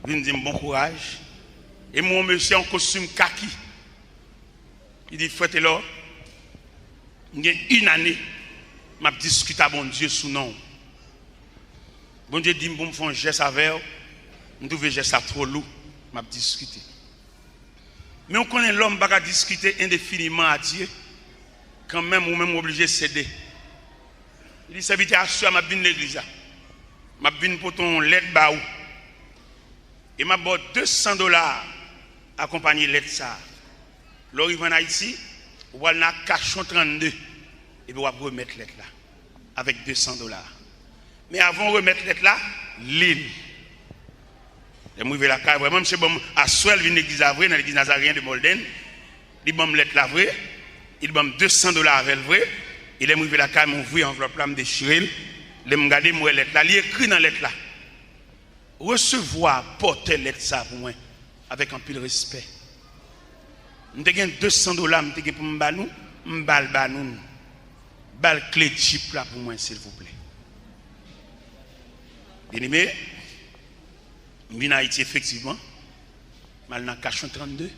vin di m bon kouraj. E m wè yon mesye an kostim kaki. Li di, Frè Telò, m gen yon ane m ap diskite a Bondye sou non w. Bondye di m pou m fè yon jès avè w, m twouve jès la twò lou, m ap diskite. Men w konnen lòm pa ka diskite endefiniman a Dye, kanmenm ou menm w oblije sede. Li di, Sèvitè, aswè a m ap vin legliz la. M ap vin pote yon lèt ba ou. E m ap ba w de san dola akonpanye lèt sa a. Lè w rive ann Ayiti, ou pral nan Arcachon trannde, epi w ap remèt lèt la avèk de san dola. Men avan w remèt lèt la, li l. Lè m rive lakay, vrèman, misye ban m, aswè l vin legliz la vre, nan legliz Nazareyen de Mòlden. Li ban m lèt la vre, li ban m de san dola avè l vre. E lè m rive lakay, m ouvri anvlòp la, m dechire l. Lè m gade, m wè lèt la, li ekri nan lèt la, Resevwa pòtè lèt sa pou mwen avèk anpil respè. M te gen de san dola m te gen pou m ba nou, m ba l ba nou. Ba l kle djip la pou mwen, silvouplè. Byeneme, m vin Ayiti efektivman. M al nan Kachon trannde.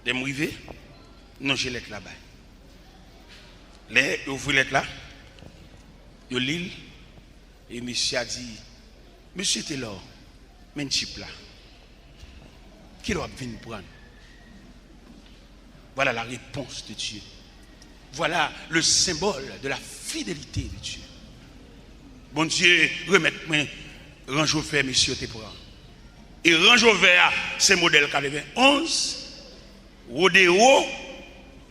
Lè m rive, m lonje lèt la bay. Lè yo ouvri lèt la, yo li l, e mesye a di, Mesye Telò, men djip la. Kilè w ap vin pran l? Voilà la réponse de Dieu. Voilà le symbole de la fidélité de Dieu. Bondye remèt mwen Ranj Wovè mesye yo te pran. E Ranj Wovè a, se modèl katrevenn onz. Rodeo,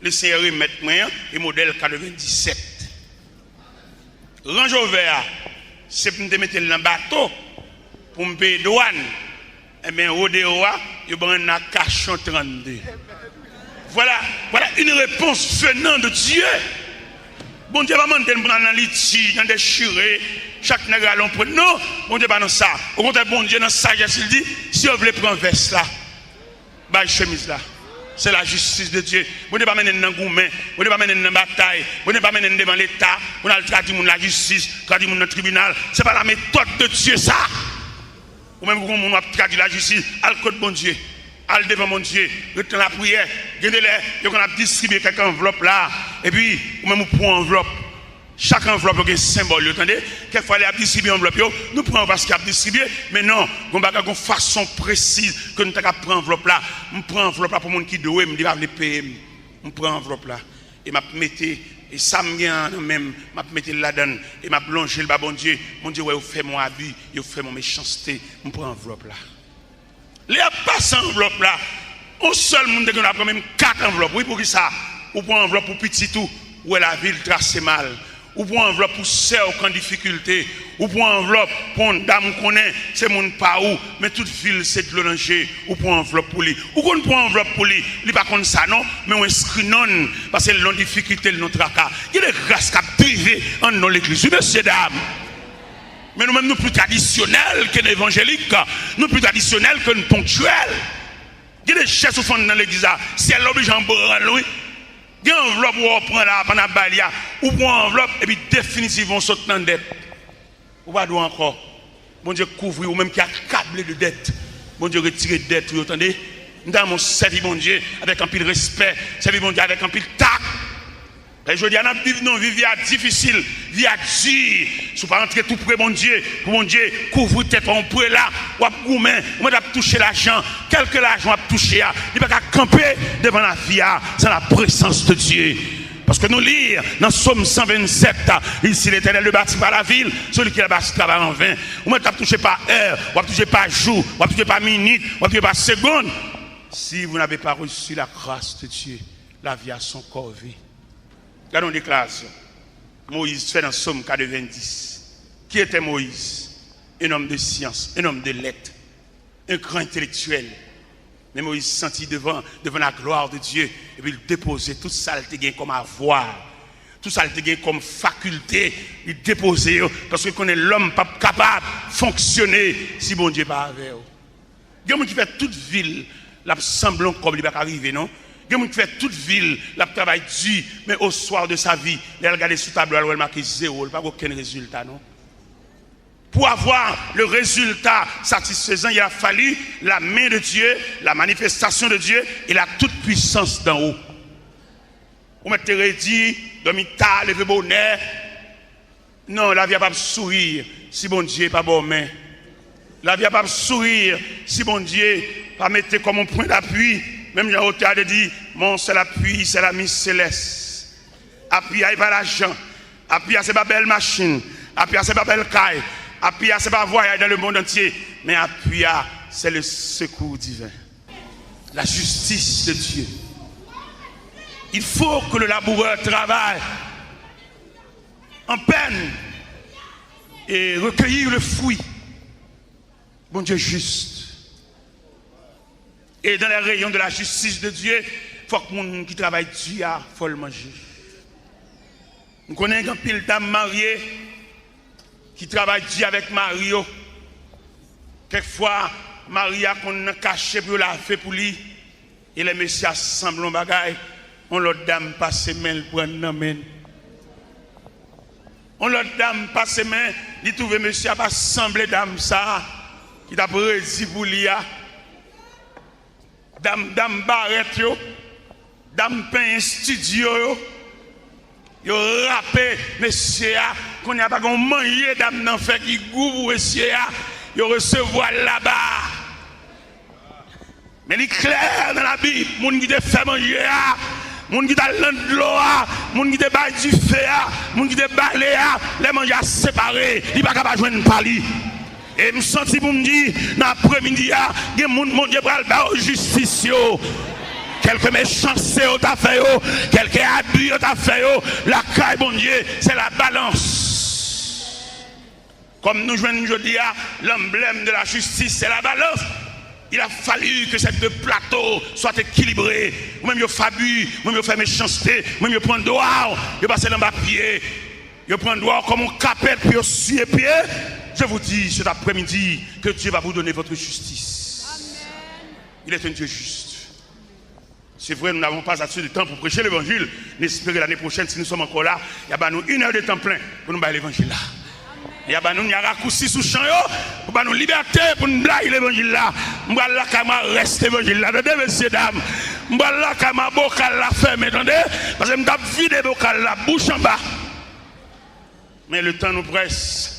Lesenyè remèt mwen an, e modèl katrevenndisèt. Ranj Wovè a, se pou m te mete l nan bato pou m peye dwàn. Enben, Rodeo a, yo ban m nan Kachon trannde. Voilà, voilà une réponse venant de Dieu. Bondye pa mande n pou n al nan litij, nan dechire, chak nèg rale yon pwen. Non, Bondye pa nan sa. Okontrè, Bondye nan sajès li di, si yo vle pran vès la, bay chemiz la. Se lajistis de Dye. Bondye pa mennen n nan goumen. Bondye pa mennen n nan batay. Bondye pa mennen n devan Leta pou n al tradui moun lajistis, tradui moun nan tribinal. Se pa la metòd de Dye sa. Ou menm, ou konn moun w ap tradui lajistis, al kot Bondye. Al devan Bondye. Ret nan lapriyè. Gen de lè, yo konn ap distribye kèk anvlòp la. Epi, ou menm, ou pran anvlòp. Chak anvlòp yo gen senbòl yo, tande. Kèk fwa, lè y ap distribye anvlòp yo, nou pran yo paske y ap distribye. Men non, gon bagay, gon fason presiz ke nou ta ka pran anvlòp la. M pran anvlòp la pou moun ki dwe m, li pa vle peye m. M pran anvlòp la. E m ap mete, e sa m gen an nan men m, m ap mete l ladan l. E m ap lonje l ba Bondye. Bondye wè yo fè m yon abi, yo fè m yon mechanste. M pran anvlòp la. Lè y ap pase anvlòp la, yon sèl moun te gen dwa pran menm kat anvlòp. Wi, poukisa? Ou pran anvlòp pou pitit ou, ou wè lavi l trase mal. Ou pran anvlòp pou sè w k an difikilte. Ou pran anvlòp pou yon dam ou konnen se moun pa ou, men tout vi l se dlo nan je. Ou pran anvlòp pou li. Ou konn pran anvlòp pou li, li pa konn sa non, men w enskri non l, paske l nan difikilte, l nan traka. Gen de gras k ap drive an non legliz, wi, mesye dam. Men nou menm, nou pli tradisyonèl ke n evanjelik. Nou pli tradisyonèl ke n ponktyèl. Gen de jès ou fè nan legliz la, syèl la oblije an branl, wi. Gen anvlòp ou pran la, pandan ap bay li a, ou pran anvlòp, epi definitivman ou sot nan dèt. Ou pa dwe ankò. Bondye kouvri ou menm ki akable de dèt. Bondye retire dèt ou yo, tande. M ta renmen w sèvi Bondye avèk anpil respè, sèvi Bondye avèk anpil tak. E jodi a, n ap viv nan vi, vi a difisil, vi a di. Si w pa rantre tou pre Bondye, pou Bondye kouvri tèt ou, yon prela, w ap goumen, ou mèt ap touche lajan, kèlke lajan w ap touche a, li pa ka kanpe devan lavi a, san la présence de Dieu. Paske nou li nan Sòm san vennsèt, li di, si l'Éternel ne bâtit pas la ville, celui qui la bâtit travaille en vain. Ou mèt ap touche pa è, w ap touche pa jou, w ap touche pa minit, w ap touche pa segonn. Si vous n'avez pas reçu la grâce de Dieu, la vie a son corvée. Gade yon deklarasyon Moyiz fè nan Sòm katrevendis. Qui était Moïse? Un homme de science, un homme de lettres, un grand intellectuel. Men Moyiz santi devan, devan la gloire de Dieu, epi l depoze tout sa l te gen kòm avwa, tout sa l te gen kòm fakilte, li depoze yo, paske konnen lòm p ap kapab fonksyone si Bondye pa avè w. Gen moun ki fè tout vi l, l ap sanble yon kòb, li pa ka rive, non. Gen moun ki fè tout vi l, l ap travay di, men au soir de sa vie, lè l gade sou tablo a, l wè l make zewo, li pa gen okenn rezilta, non. Pour avoir le résultat satisfaisant, il a fallu la main de Dieu, la manifestation de Dieu et la toute-puissance d'en haut. Ou mèt te redi, dòmi ta, leve bonè. Non, lavi a p ap souri si Bondye pa ba w men. Lavi a p ap souri si Bondye pa mete kòm yon pwen dapui. Menm jan otè a te di, mon seul appui, c'est la mise céleste. Apui a, e pa lajan. Apui a, se pa bèl machin. Apui a, se pa bèl kay. Apui a, se pa voyage dans le monde entier. Men apui a, c'est le secours divin. La justice de Dieu. Il faut que le laboureur travaille en peine et recueillir le fruit. Bondye jis. E dans les rayons de la justice de Dieu, fòk moun ki travay di a, fò l manje. M konnen gen anpil dam marye ki travay di avèk mari yo. Kèk fwa, mari a konn nan kache pou yo lave pou li. E lè mesye a sanble yon bagay, yon lòt dam pase men l pran nan men l. Yon lòt dam pase men, li twouve mesye a pa sanble dam sa a ki t ap redi pou li a. Dam, dam barèt yo, dam penyen estidyo yo, yo rape mesye a. Kounye a pa gen yon manje dam nan fè ki gou pou mesye a. Yo resevwa l laba. Men li klè nan Labib, moun ki te fè manje a, moun ki t al nan dlo a, moun ki te bay dife a, moun ki te bale a, lè manje a separe, li pa ka pa jwenn pa li. E m santi pou m di, nan apremidi a, gen moun Bondye pral ba yo jistis yo. Kèlke mechanste yo ta fè yo, kèlke abi yo ta fè yo, lakay Bondye, se la balans. Kòm nou jwenn jodi a, l'emblème de la justice, c'est la balance. Il a fallu que ces deux plateaux soient équilibrés. Ou menm yo fè abi, ou menm yo fè mechanste, ou menm yo pran dwa w, yo pase l anba pye. Yo pran dwa w kòm yon kapèt pou yo siye pye. Je vous dis cet après-midi que Dieu va vous donner votre justice. Il est un Dieu juste. C'est vrai, nous n'avons pas assez de temps pour prêcher l'évangile. N espere lane pwochèn, si nou sòm ankò la, y a ba nou une heure de temps plein pou nou bay levanjil la. Y a ba nou, y a rakousi sou chan yo pou ba nou libète pou n bay levanjil la. M pral lakay mwen a rès levanjil la, tande, mesye dam. M pral lakay mwen a bokal la fèmen, tande, paske m t ap vide bokal la bouch anba. Men le temps nous presse.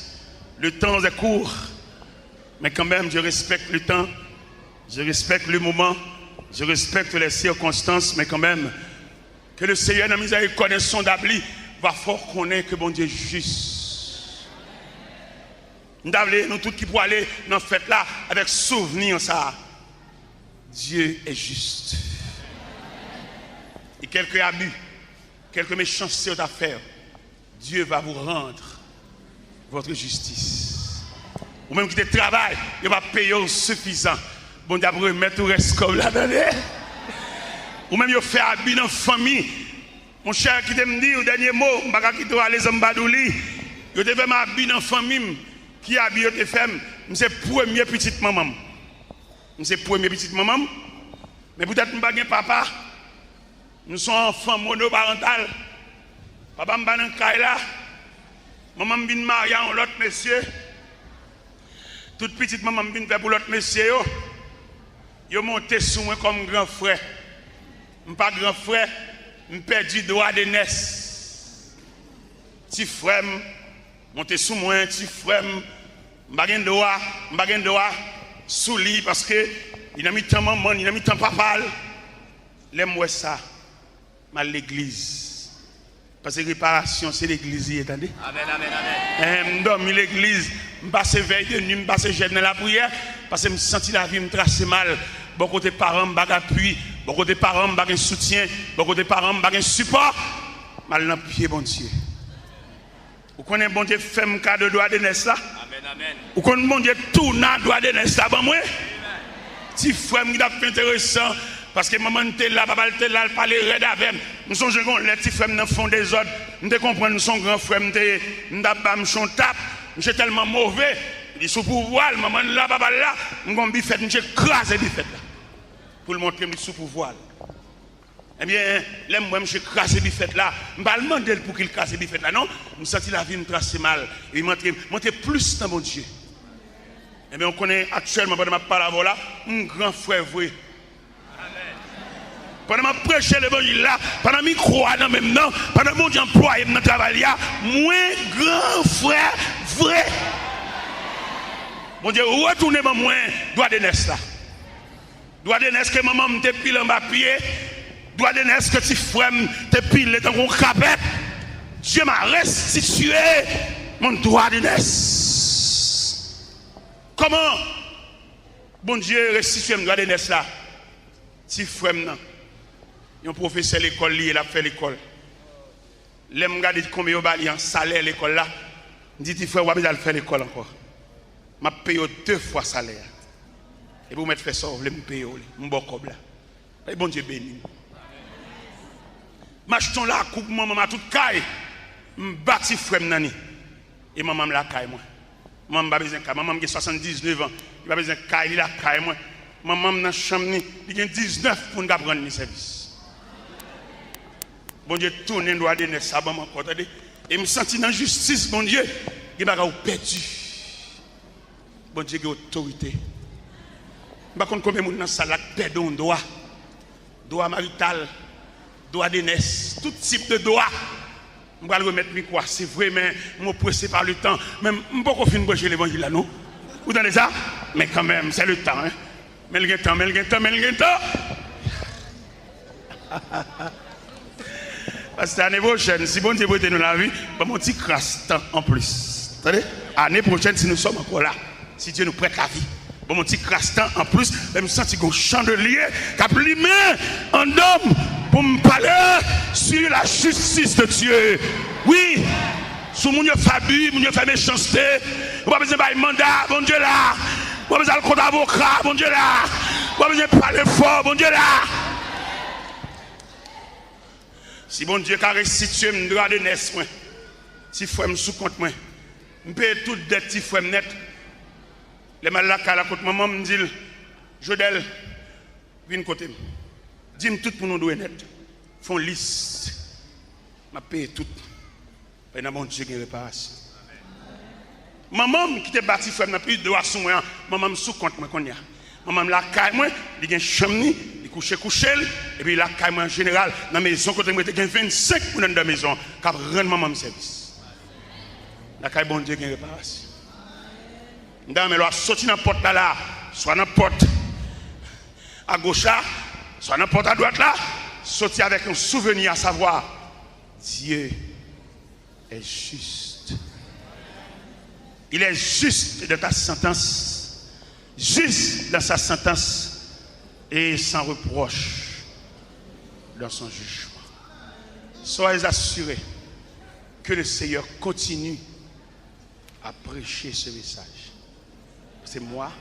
Le temps est court. Mais quand même, je respecte le temps. Je respecte le moment. Je respecte les circonstances. Mais quand même, que le Seigneur, nan mizèrikòd ensondab li, va fè w konnen ke Bondye jis. M ta vle nou tout ki pou ale nan fèt la avèk souvni sa a. Dieu est juste. Et quelques abus, quelques méchancetés ou ta fè, Dieu va vous rendre votre justice. Ou menm ki te travay, yo pa peye w sifizan. Bondye ap remèt ou rès kòb la, tande. Ou menm yo fè abi nan fanmi. Monchè, kite m di w dènye mo, m pa ka kite w ale san m pa di w li. Yo te fè m abi nan fanmi m. Ki abi yo te fè m? M se premye pitit manman m. M se premye pitit manman m. Men poutèt m pa gen papa, M se yon anfan monoparantal. Papa m pa nan kay la. Manman m vin marye a yon lòt mesye. Tout pitit manman m vin fè pou lòt mesye yo. Yo monte sou mwen kòm gran frè. M pa gran frè, m pèdi dwa de nès. Ti frè m monte sou mwen, ti frè m, m pa gen dwa, m pa gen dwa sou li paske li nan mitan manman l, li nan mitan papa l. Lè m wè sa, m al legliz. Paske reparasyon se legliz li ye, tande. Amèn, amèn, amèn. Ehe, m dòmi legliz, m pase vèy de nwi, m pase jèn nan lapriyè, paske m santi lavi m trase mal. Bò kote paran m pa gen apui, bò kote paran m pa gen soutyen, bò kote paran m pa gen sipò. M al nan pye Bondye. Ou konnen Bondye fè m kado dwa de nès la? Amèn, amèn. Ou konn Bondye tounen dwa de nès la ban mwen? Ti frè m ki t ap fè enteresan, paske manman l te la, papa l te la, l pale rèd avè m. M sonje gen yon lè ti frè m nan fè yon dezòd, m te konprann se yon gran frè m te ye, m t ap ba m chon tap, misye tèlman move, li sou pouvwa l, manman l la, papa l la, m gen yon bifèt, misye kraze bifèt la pou l montre m li sou pouvwa l. Ebyen, lè m wè misye kraze bifèt la, m pa al mande l pouki l kraze bifèt la, non. M santi lavi m trase mal. Epi m antre, m antre plis nan Bondye. Ebyen, ou konnen, aktyèlman, pandan m ap pale avè w la, m gran frè vre. Pandan m ap preche levanjil la, pandan mikwo a nan men m nan, pandan Bondye anplwaye m nan travay li a, mwen gran frè vre. Bondye retounen ban mwen dwa de nès la. Dwa de nès ke manman m te pile anba pye, dwa de nès ke ti frè m te pile tankou yon kapèt, Dieu m'a restitué mon droit de naissance. Kòman Bondye restitye m dwa de nès la? Ti frè m nan, yon pwofesè lekòl li ye, l ap fè lekòl. Lè m gade konbyen yo ba li an salè lekòl la, m di, "Ti frè, w pa bezwen al fè lekòl ankò. M ap peye w de fwa salè a. Epi w mèt fè sa w vle, m peye w li. M ba w kòb la." E Bondye beni m. M achte yon lakou pou manman m a tout kay. M ba ti frè m nan ni. E manman m lakay mwen. Manman m pa bezwen kay. Manman m gen swasanndiznèf an. Li pa bezwen kay, li lakay mwen. Manman m nan chanm ni, li gen diznèf moun k ap rann li sèvis. Bondye tounen dwa de nès sa ban m ankò, tande. E m santi nan jistis Bondye, gen bagay ou pèdi. Bondye gen otorite. M pa konn konbyen moun nan sal la k pèdi yon dwa. Dwa marital, dwa de nès, tout tip de dwa. M pral remèt mikwo a, se vre, men m oprese pa le tan. Men m poko fin preche levanjil la, non. Ou tande sa? Men kanmenm, se le tan, en. Men l gen tan, men l gen tan, men l gen tan. Paske ane pwochèn, si Bondye prete nou lavi, ban m yon ti kras tan anplis. Tande? Ane pwochèn, si nou sòm ankò la, si Dye nou prèt lavi, ban m yon ti kras tan anplis, lè m santi gon chandelye k ap limen anndan m pou m pale sur la justice de Dieu. Wi, sou moun yo fè abi, moun yo fè mechanste, ou pa bezwen bay manda, Bondye la. Ou pa bezwen al kot avoka, Bondye la. Ou pa bezwen pale fò, Bondye la. Si Bondye ka restitye m dwa de nès mwen, ti frè m sou kont mwen, m peye tout dèt ti frè m nèt. Lè m al lakay la kot manman m, m di l, "Jodèl, vin kote m. Di m tout moun ou dwe nèt. Fè yon lis. M ap peye tout." Paske nan Bondye gen reparasyon. Manman m ki te ba ti frè m nan plis dwa sou mwen an, manman m sou kont mwen kounye a. Manman m lakay mwen, li gen chanm ni, li kouche kouche l, epi lakay mwen an jeneral, nan mezon kote m rete, gen vennsenk moun anndan mezon an k ap rann manman m sèvis. Lakay Bondye gen reparasyon. M ta renmen lè w ap soti nan pòt la la, swa nan pòt agoch la, swa nan pòt adwat la, soti avèk yon souvni, à savoir, Dieu est juste. Il est juste dans ta sentence, juste dans sa sentence et sans reproche dans son jugement. Soyez assurés que le Seigneur continue à prêcher ce message. C'est moi,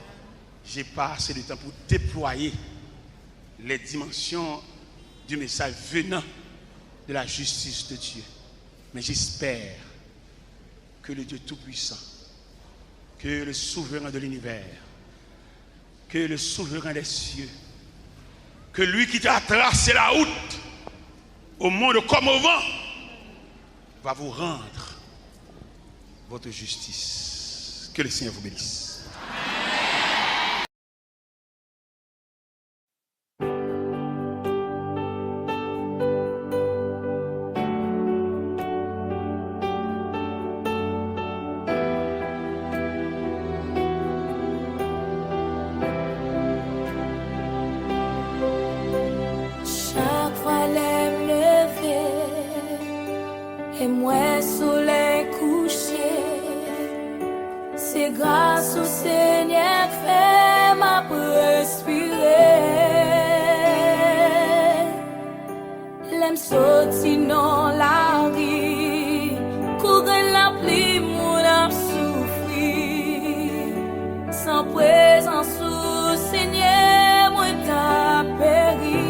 j'ai pas assez de temps pour déployer les dimensions du message venant de la justice de Dieu. Mais j'espère que le Dieu Tout-Puissant, que le Souverain de l'univers, que le Souverain des cieux, que lui qui t'a tracé la route, au monde comme au vent, va vous rendre votre justice. Que le Seigneur vous bénisse. Chak fwa lè m leve e m wè solèy kouche, se gras ou, Senyè, k fè m ap respire. Lè m soti nan lari, kou grenn lapli moun ap soufri. San prezans ou, Senyè, mwen t ap peri.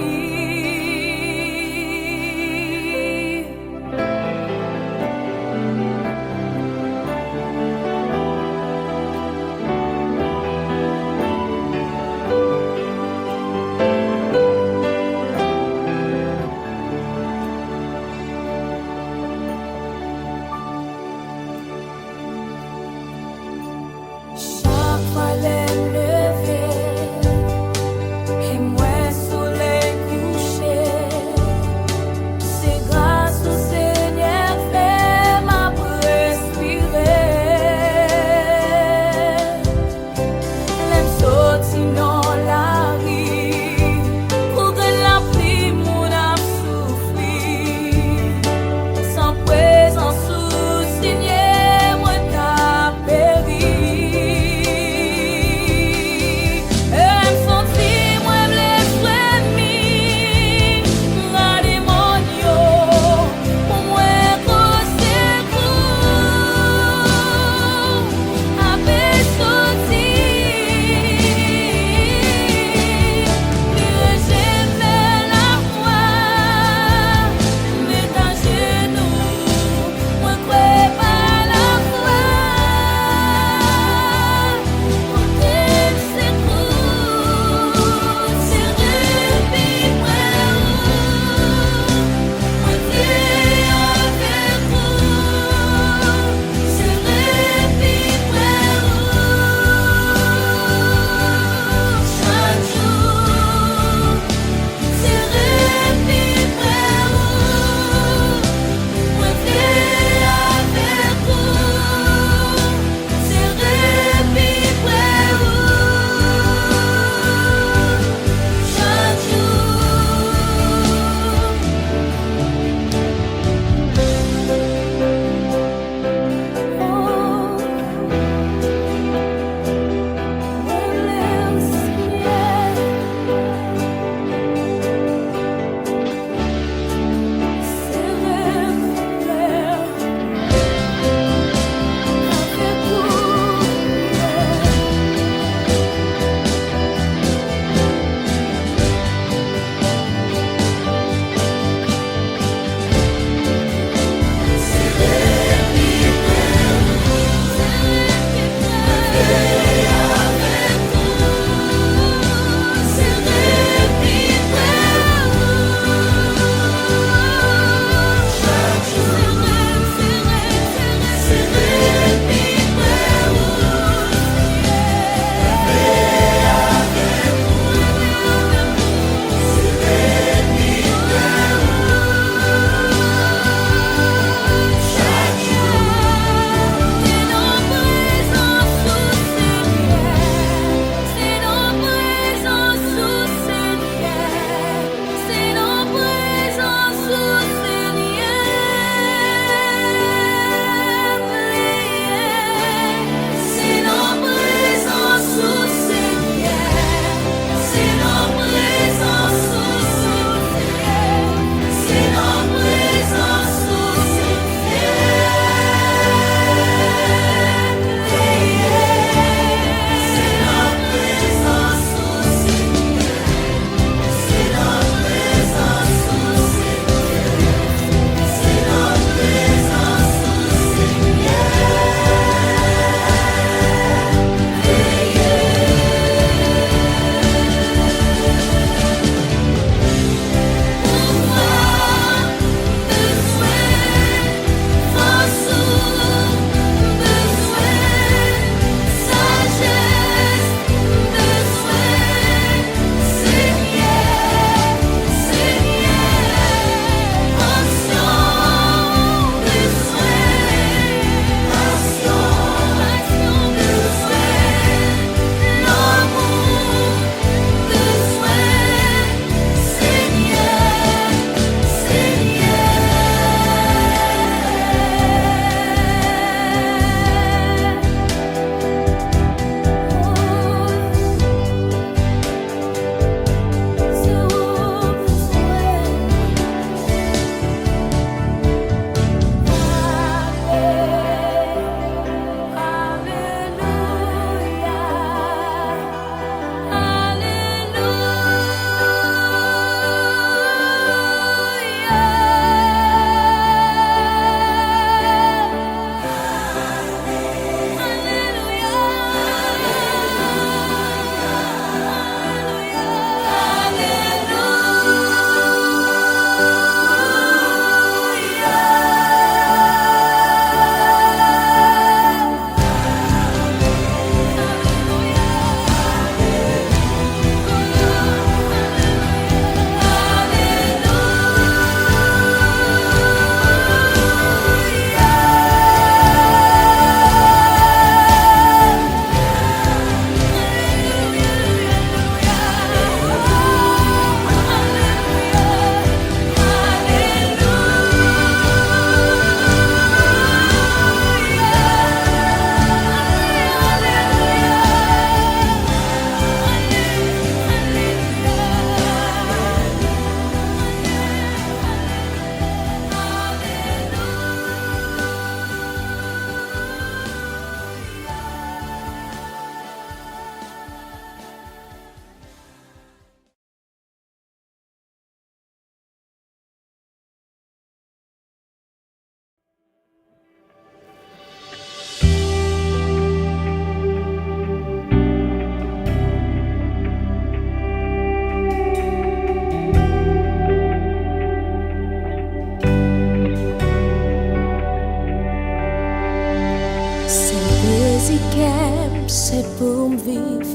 Se pou m viv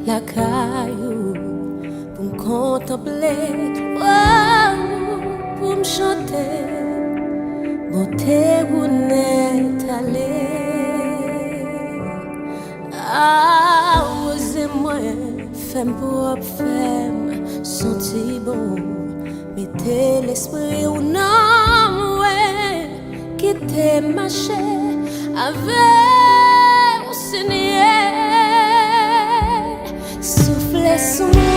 lakay ou, pou m kontanple glwa ou, pou m chante bonte ou nèt ale. Awoze mwen, fè m pwòp, fè m santi bon. Mete lespri ou nan mwen, kite m mache avè w, Senyè. Soufle sou mwen.